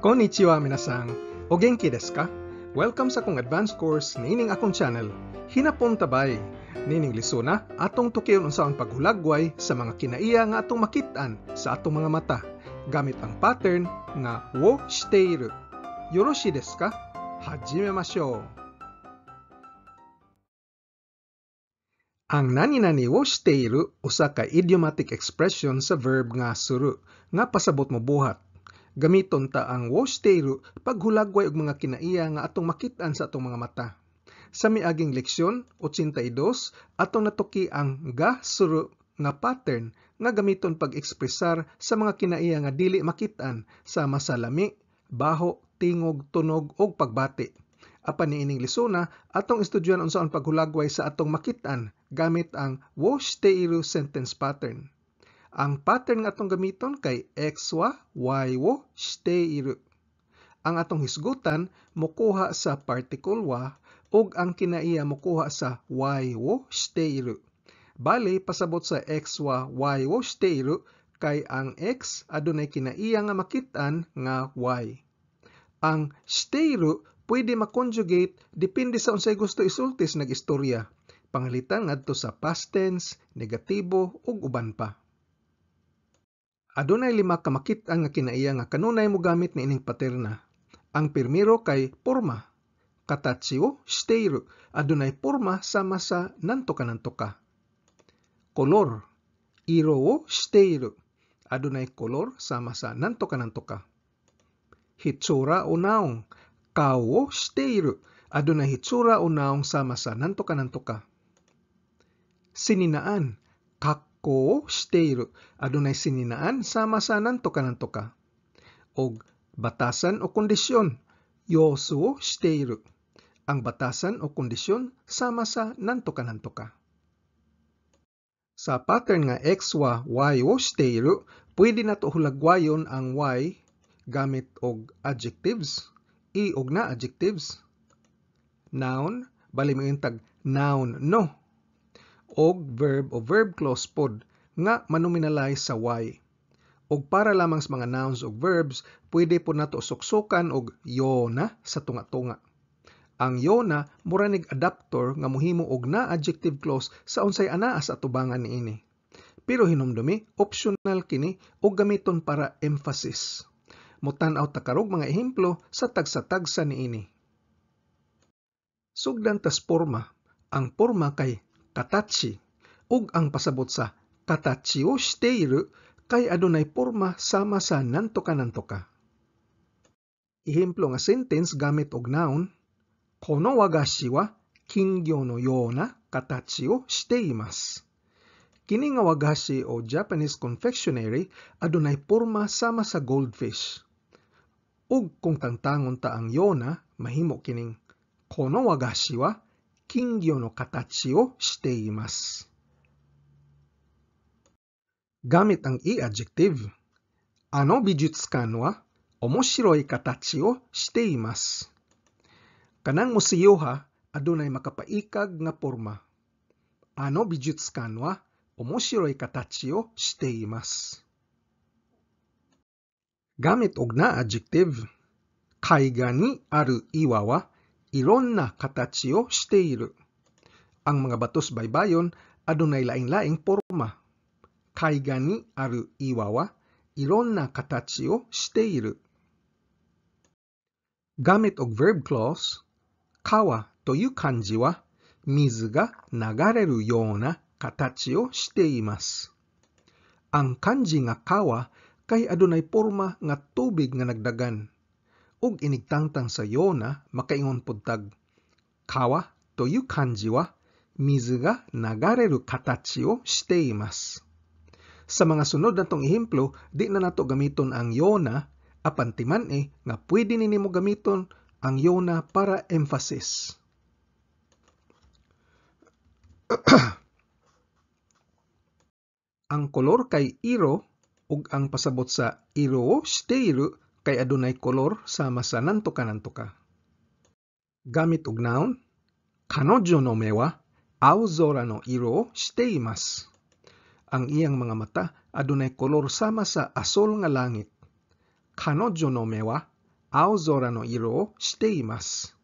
Konnichiwa, minasan. O genki desu ka? Welcome sa akong advanced course niining akong channel. Hinapon tabay. Nining lisuna, atong tukion unsaon paghulagway sa mga kinaiya nga atong makit-an sa atong mga mata gamit ang pattern nga wo shiteiru. Yoroshi desu ka? Hajimemashou. Ang nani nani wo shiteiru usa ka idiomatic expression sa verb nga suru nga pasabot mo buhat. Gamiton ta ang wo shiteiru paghulagway og mga kinaiya nga atong makit-an sa atong mga mata. Sa miaging leksyon 82, atong natuki ang ga suru nga pattern nga gamiton pag-ekspresar sa mga kinaiya nga dili makit-an sama sa lami, baho, tingog, tunog ug pagbati. Apan niining lisuna, atong estudyohan unsaon paghulagway sa atong makit-an gamit ang wo shiteiru sentence pattern. Ang pattern nga atong gamiton kay X wa Y wo shiteiru. Ang atong hisgutan mokuha sa particle wa ug ang kinaiya mokuha sa Y wo shiteiru. Bali, pasabot sa X wa Y wo shiteiru kay ang X adunay kinaiya nga makit-an nga Y. Ang shiteiru pwede ma-conjugate depende sa unsay gusto isulti sa nag-istorya. Pangalitan ngadto sa past tense, negatibo ug uban pa. Adunay lima ka makit-an nga kinaiya nga kanunay mogamit niining paterna. Ang pirmiro kay porma. Katachi wo shiteiru. Adunay porma sama sa nantoka nantoka. Kolor. Iro wo shiteiru. Adunay kolor sama sa nantoka nantoka. Hitsura o naong. Kao wo shiteiru. Adunay hitsura o naong sama sa nantoka nantoka. Sininaan. Kakko wo shiteiru. Adunay sininaan sama sa nantoka nantoka. Og batasan o kondisyon. Yosu wo shiteiru. Ang batasan o kondisyon sama sa nantoka nantoka. Sa pattern nga X wa Y wo shiteiru, pwede nato hulagwayon ang Y gamit og adjectives, i og na adjectives, noun, bali moingon tag noun no, og verb o verb clause pod nga manominalize sa Y. Og para lamang sa mga nouns ug verbs, pwede pod nato suksukan og yona sa tunga-tunga. Ang yona mura nig adapter nga mohimo og na adjective clause sa unsay anaa sa atubangan niini. Pero hinumdumi, optional kini og gamiton para emphasis. Mutan-aw ta karog mga ehemplo sa tagsa-tagsa niini. Sugdan tas porma. Ang porma kay katachi ug ang pasabot sa katachi wo shiteiru kay adunay porma sama sa nantoka nantoka. Ehemplo nga sentence gamit og noun: Kono wagashi wa kingyo no you na katachi wo shiteimasu. Kini nga wagashi o Japanese confectionery adunay porma sama sa goldfish. Ug kung tangtangon ta ang yona, mahimo kining kono wagashi wa kingyo no katachi wo shiteimasu. Gamit ang i-adjective, ano bijutsukan wa omoshiroi katachi wo shiteimasu. Kanang museyoha adunay makapaikag nga porma. Ano bijutsukan wa omoshiroi katachi wo shiteimasu. Gamit og na adjective, kaiga ni aru iwa wa ironna katachi wo shiteiru. Ang mga batos baybayon adunay laing-laing porma. Kaiga ni aru iwa wa ironna katachi wo shiteiru. Gamit og verb clause, kawa toyu kanji wa mizu ga nagareru you na katachi wo shiteimasu. Ang kanji nga kawa kay adunay porma nga tubig nga nagdagan. Ug inigtangtang sa yona, makaingon pud tag kawa toyu kanji wa mizu ga nagareru katachi wo shiteimasu. Sa mga sunod natong ehemplo, di na nato gamiton ang yona, apan timan-i nga pwede ni nimo gamiton ang yona para emphasis. Ang kolor kay iro ug ang pasabot sa iro wo shiteiru kay adunay kolor sama sa nantoka nantoka. Gamit og noun, kanojo no me wa aozora no iro wo shiteimasu. Ang iyang mga mata adunay kolor sama sa asol nga langit. Kanojo no me wa 青空の色をしています。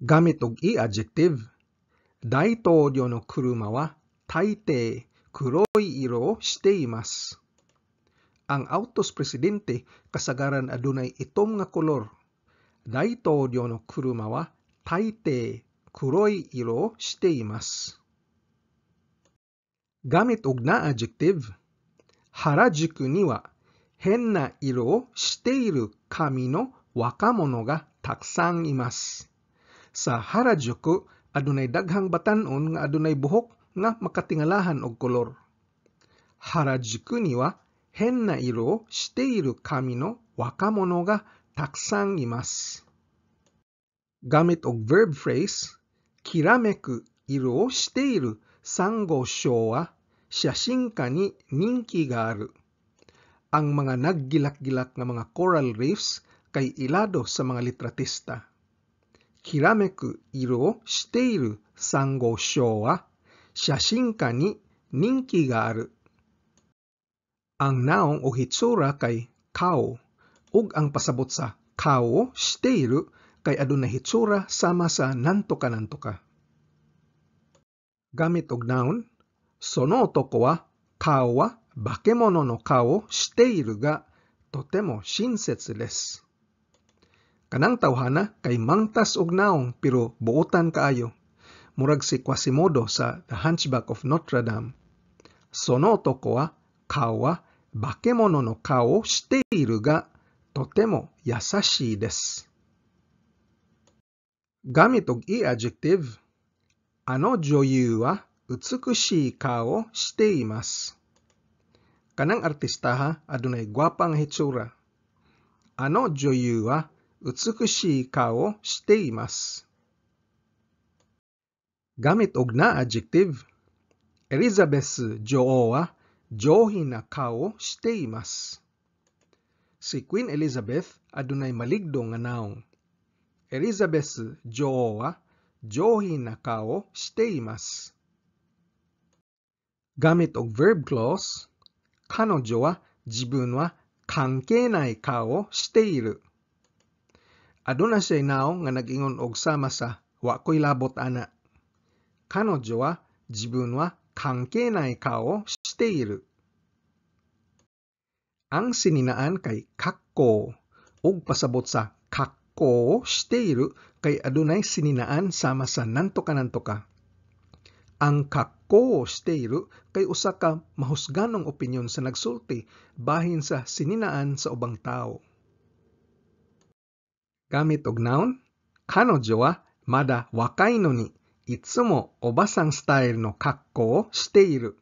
Gamit og i-adjective, 大統領の車は大抵黒い色をしています。Ang autos presidente kasagaran adunay itom nga kolor. 大統領の車は大抵黒い色をしています。Gamit og na adjective, 原宿には変な色をしている髪の若者がたくさんいます。Sa Harajuku, adunay daghang batan-on nga adunay buhok nga makatingalahan og kolor. 原宿には変な色をしている髪の若者がたくさんいます。Gamit og verb phrase, きらめく色をしているサンゴ礁は写真家に人気がある。Ang mga naggilak-gilak nga mga coral reefs kay ilado sa mga litratista. きらめく色をしているサンゴ礁は写真家に人気がある。Ang naong o hitsura kay kao ug ang pasabot sa kao している kay adunay hitsura sama sa なんとかなんとか. Gamit og noun, その男は顔は化け物の顔をしているがとても親切です。Kanang tawhana kay mangtas og naong pero buotan kaayo. Murag si Quasimodo sa The Hunchback of Notre Dame. その男は顔は化け物の顔をしているがとても優しいです。Gamit og i-adjective, あの女優は美しい顔をしています。Kanang artistaha adunay gwapa nga hitsura. あの女優は美しい顔をしています。Gamit og na adjective, エリザベス女王は上品な顔をしています。Si Queen Elizabeth adunay maligdo nga naong. エリザベス女王は上品な顔をしています。Gamit og verb clause, 彼女は自分は関係ない顔をしている。Aduna siya'y naong nga nag-ingon og sama sa "Wa ko'y labot ana." 彼女は自分は関係ない顔をしている。Ang sininaan kay 格好 ug pasabot sa 格好をしている kay adunay sininaan sama sa なんとかなんとか. Ang 格好をしている kay usa ka mahusganong opinyon sa nagsulti bahin sa sininaan sa ubang tawo. Gamit og noun, 彼女はまだ若いのにいつもおばさんスタイルの格好をしている。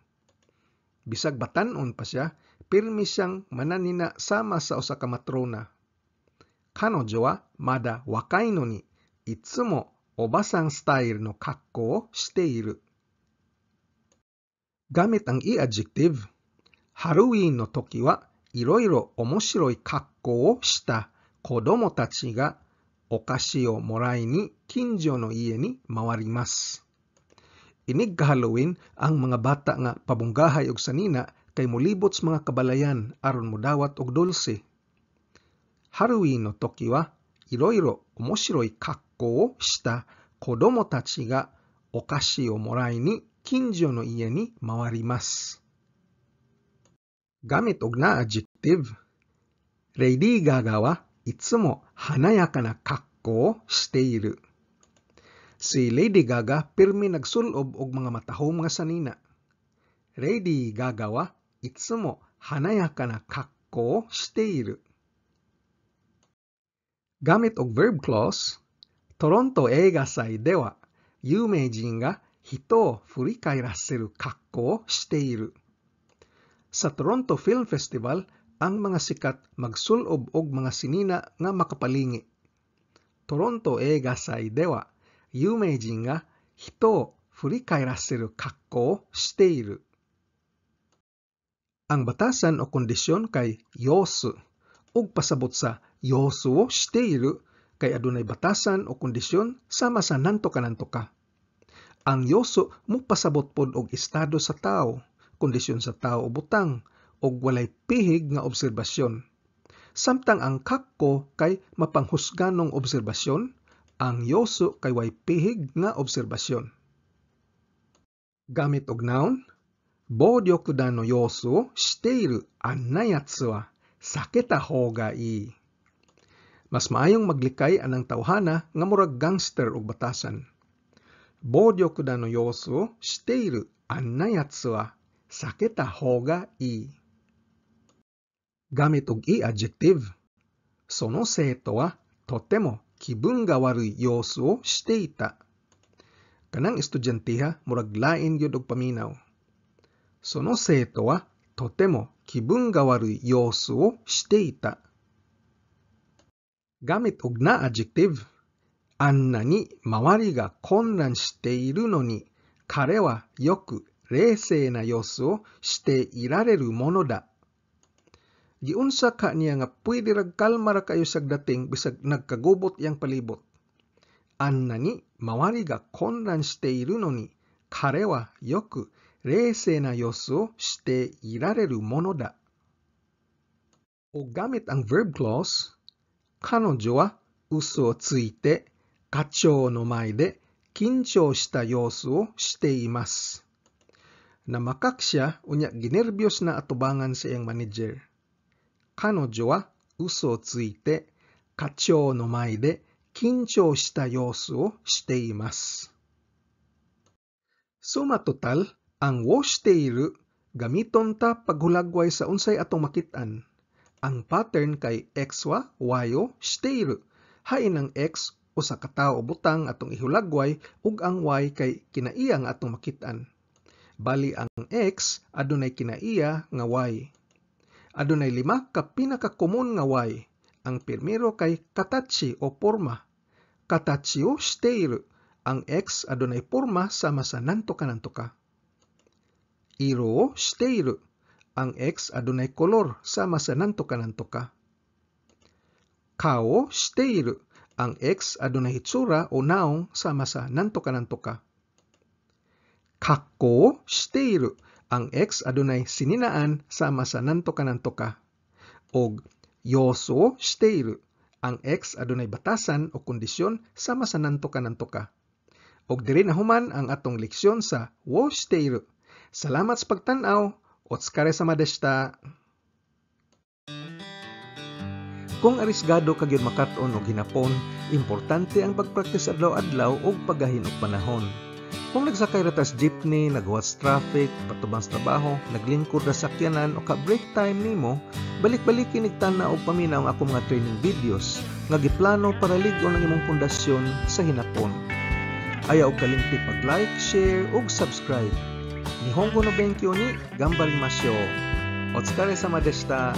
Bisag batan-on pa siya, pirmi siyang mananina sama sa usa ka matrona. 彼女はまだ若いのにいつもおばさんスタイルの格好をしている。Gamit ang i-adjective, ハロウィンの時はいろいろ面白い格好をした子供たちがお菓子をもらいに近所の家に回ります。Inig ka-Halloween, ang mga bata nga pabunggahay og sanina kay molibot sa mga kabalayan aron modawat og dulse. ハロウィンの時はいろいろ面白い格好をした子供たちがお菓子をもらいに近所の家に回ります。Gamit og na adjective, レディー・ガガはいつも華やかな格好をしている。Si Lady Gaga pirmi nagsulob og mga matahom nga sanina. レディー・ガガはいつも華やかな格好をしている。Gamit og verb clause, トロント映画祭では有名人が人を振り返らせる格好をしている。Sa Toronto Film Festival, ang mga sikat magsulob og mga sinina nga makapalingi. トロント映画祭では有名人が人を振り返らせる格好をしている。Ang batasan o kondisyon kay 様子 ug pasabot sa 様子をしている kay adunay batasan o kondisyon sama sa なんとかなんとか. Ang 様子 mopasabot pod og estado sa tawo, kondisyon sa tawo o butang, ug walay pihig nga obserbasyon. Samtang ang kakko kay mapanghusganong obserbasyon, ang yosu kay way pihig nga obserbasyon. Gamit og noun, 暴力団の様子をしているあんなやつは避けた方がいい. Mas maayong maglikay anang tawhana nga murag gangster og batasan. 暴力団の様子をしているあんなやつは避けた方がいい. Gamit og i-adjective, その生徒はとても気分が悪い様子をしていた. Kanang estudyanteha murag lain gyud og paminaw. その生徒はとても気分が悪い様子をしていた. Gamit og na adjective, あんなに周りが混乱しているのに彼はよく冷静な様子をしていられるものだ. Giunsa ka niya nga pwede rag kalma ra kayo siyag dating bisag nagkagubot iyang palibot. あんなに周りが混乱しているのに彼はよく冷静な様子をしていられるものだ. O gamit ang verb clause, 彼女は嘘をついて課長の前で緊張した様子をしています. Namakak siya unya ginerbyos na atubangan sa iyang manager. 彼女は嘘をついて課長の前で緊張した様子をしています。Suma total, ang をしている gamiton ta paghulagway sa unsay atong makit-an. Ang pattern kay X wa Y o している. Hain ang X usa ka tawo o butang atong ihulagway ug ang Y kay kinaiya nga atong makit-an. Bali ang X adunay kinaiya nga Y. Adunay lima ka pinaka-komon nga Y. Ang primero kay katachi o porma. 形をしている. Ang X adunay porma sama sa なんとかなんとか. 色をしている. Ang X adunay kolor sama sa なんとかなんとか. 顔をしている. Ang X adunay hitsura o naong sama sa なんとかなんとか. 格好をしている. Ang X adunay sininaan sama sa なんとかなんとか. Og 様子をしている. Ang X adunay batasan o kondisyon sama sa なんとかなんとか. Og diri na human ang atong leksyon sa をしている. Salamat sa pagtan-aw. お疲れ様でした. Kung arisgado ka gyud makat-on og hinapon, importante ang pagpraktis adlaw-adlaw ug paggahin og panahon. Kung nagsakay ra tas jeepney, naghuwat sa traffic, patubang sa trabaho, naglingkod ra sa sakyanan o ka break time nimo, balik-baliki nig tan-aw og paminaw ang akong mga training videos nga giplano para lig-on ang imong pundasyon sa hinapon. Ayaw og kalimti pag-like, share ug subscribe. 日本語の勉強に頑張りましょう. お疲れ様でした.